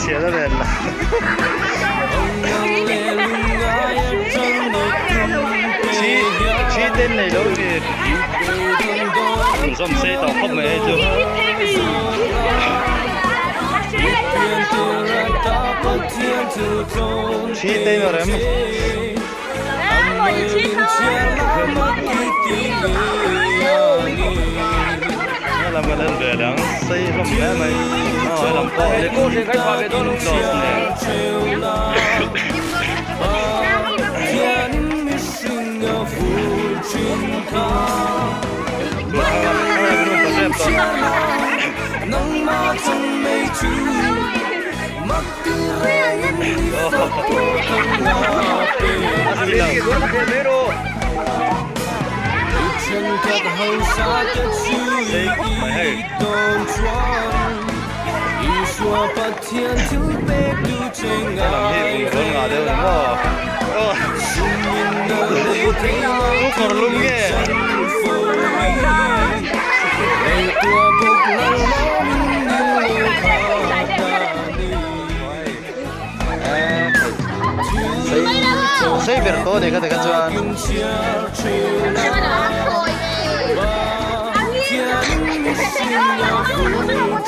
Chhiat a nen la. Thi thi ten nei lo mi. An zawm sei tawh khawp mai hei chu. Thi te in a rem. Lam kan en ve dang sei hlawm hle mai aw he lam pawh lip gloss nen. Helam hi bungraw ngah deuh ni maw aw kawr lum nge. Sei ber tawh a ni kha tikha chuan.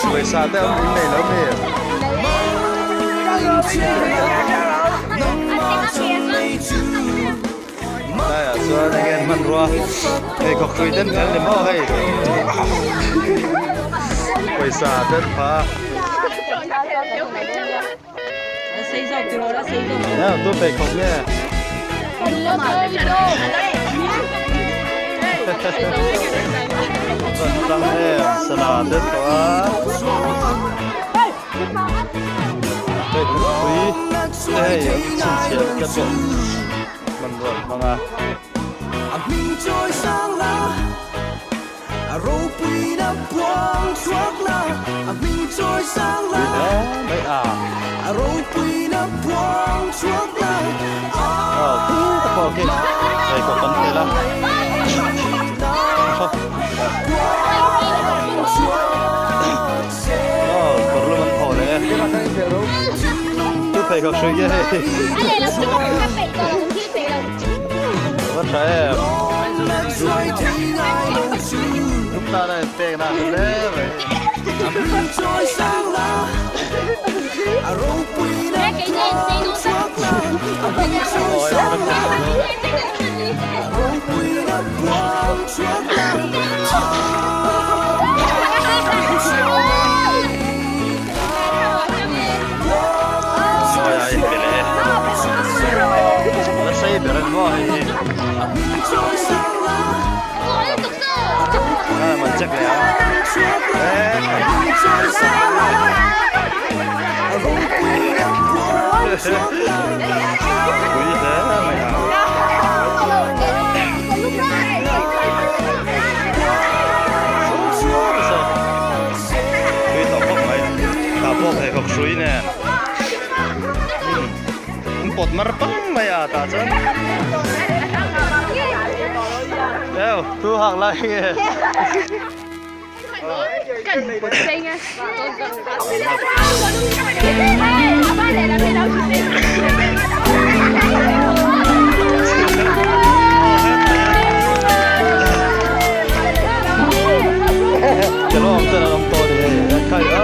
Pawisa te awm in nei lo mi. Laiah chuan enge an hmanrua pheikhawk hrui ten phel ni maw hei pawisa ten pha a tu pheikhawk nge tang em sana ten tawh a pheikhawk hrui te hei an chhinchhiah te pawh Hmanrua an hmang a. A hming chawi sang la, a ropuina puang chhuak la, a hming chawi sang la, Mai a. A ropuina puang chhuak la, Aw, khi ta pawh khi. Hei kawp kan phel a. Aw, kawrlum an thaw leh e. Chu pheikhawk hrui nge hei. Va tha em. Group tana in pek na hle mai. Mawi a inpe leh e. La sei ber a ni maw hei hi. A man check leh ang. Pui hle mai a. Tui tawh khawp mai. Tah pawh pheikhawk hrui nen. An pawt mar pang mai a tah chuan. Eo, thu hak lai nge. Kelawm chuan an awm tawh a ni hei a khai a.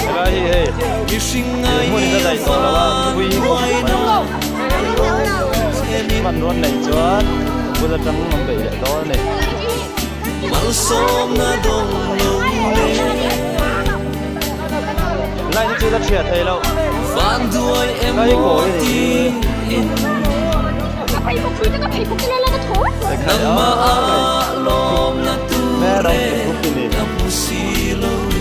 Helai hi hei hmun in a daih tawh lo a thui khawp mai hmanrua neih chuan bul atang an beih leh dawn a ni. Line hi chu la chhiat thei loh. Kai kawi ni hi. Ekhai a. Me ram te group hi ni.